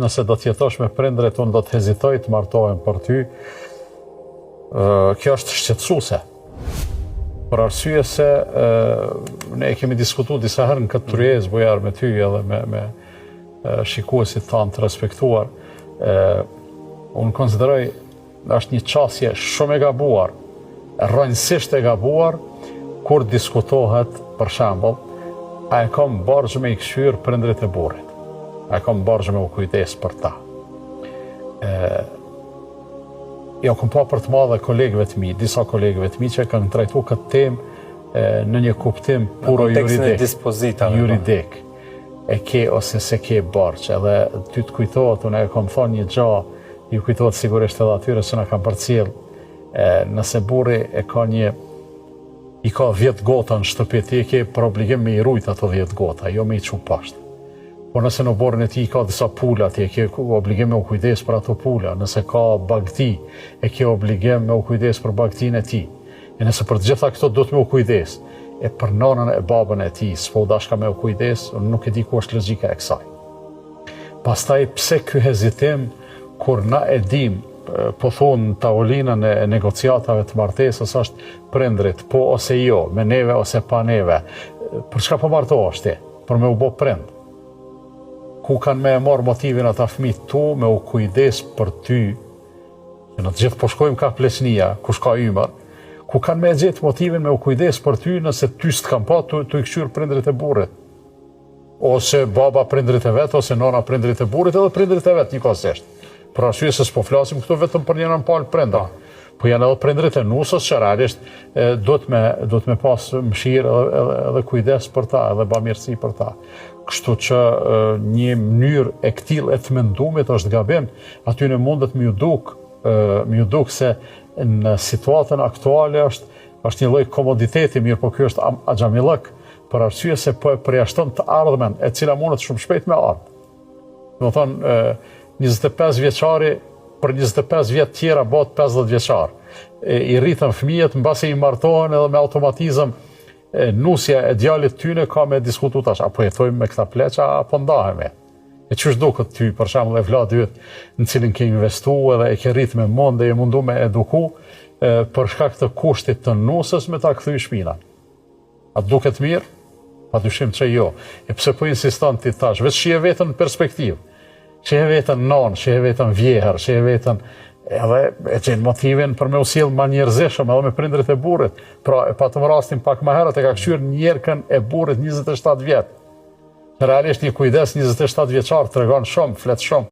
Nëse do të jetosh me prindërit, unë do të hezitoj të martohem për ty. Kjo është shqetësuese. Për arsye se ne e kemi diskutu disa herë në këtë tryezë Bujar me ty edhe me me shikuesit tanë të respektuar. Unë konsideroj është një qasje shumë e gabuar, rrënjësisht e gabuar, kur diskutohet, për shembull, a e kam borxh me i kqyr prindërit e burrit, a e kam borxh me u kujdes për ta. E, jo, kom pa për të madhe kolegëve të mi, disa kolegëve të mi që kanë trajtu këtë temë në një kuptim puro juridik. Dispozitave. Po. Juridik. E ke ose s'e ke borxh, edhe ty të kujtohet, unë e kom thonë një gja, ju kujtohet sigurisht edhe atyre që na kanë përcjell, e, nëse burri e ka një i ka 10 gota në shtëpi, ti e ke për obligim me i rujt ato 10 gota, jo me i çu poshtë. Po nëse në oborrin e tij ka disa pula, ti e ke obligim me u kujdes për ato pula. Nëse ka bagëti, e ke obligim me u kujdes për bagëtinë e tij. E nëse për të gjitha këto duhet me u kujdes, e për nënën e babën e tij, s'po u dashka me u kujdes, unë nuk e di ku është logjika e kësaj. Pastaj pse ky hezitim kur na e dim, po thonë në tavolinën e negociatave të martesës është prindrit, po ose jo, me neve ose pa neve. Për çka po martohesh ti? Për me u bo prind. Ku kanë me e marrë motivin ata fëmijët tu me u kujdes për ty? Se na të gjithë po shkojmë ka pleqnia, kush ka ymër, ku kanë me e gjetë motivin me u kujdes për ty nëse ty s'të kanë pa tu, tu i kqyrë prindrit e burrit? Ose baba prindrit e vet, ose nona prindrit e burrit edhe prindrit e vet njëkohësisht. Për arsye se s'po flasim këtu vetëm për njërën palë prindra. Po janë edhe prindrit e nusës që realisht duhet me duhet me pas mëshirë edhe, edhe, edhe kujdes për ta, edhe bamirësi për ta. Kështu që një mënyrë e këtillë e të mendumit është gabim, atyne mundet me ju duk, me ju duk se në situatën aktuale është është një lloj komoditeti, mirëpo ky është axhamillëk, për arsye se po e përjashton të ardhmen, e cila mundet shumë shpejt me ardhë. Domethonë, 25 vjeçari për 25 vjet tjera bëhet 50 vjeçar. E, I rritën fëmijët, mbase i martohen edhe me automatizëm e, nusja e djalit tyne ka me diskutu tash, apo jetojmë me këta pleqa, apo ndahemi. E qysh duket ty, për shembull, evladi yt në cilin ke investu edhe e ke rrit me mund dhe je mundu me eduku, e, për shkak të kushtit të nusës me ta kthy shpinën. A të duket mirë? Pa dyshim që jo. E pse po insiston ti tash? Veç shihe veten në perspektivë. Shihe veten nonë, shihe veten vjehër, shihe veten edhe e gjen motivin për me u sjell ma njerëzishëm edhe me prindërit e burrit. Pra e patëm rastin pak më herët e ka kqyrë njerkën e burrit 27 vjet. Realisht një kujdes 27 vjeçar tregon shumë, flet shumë.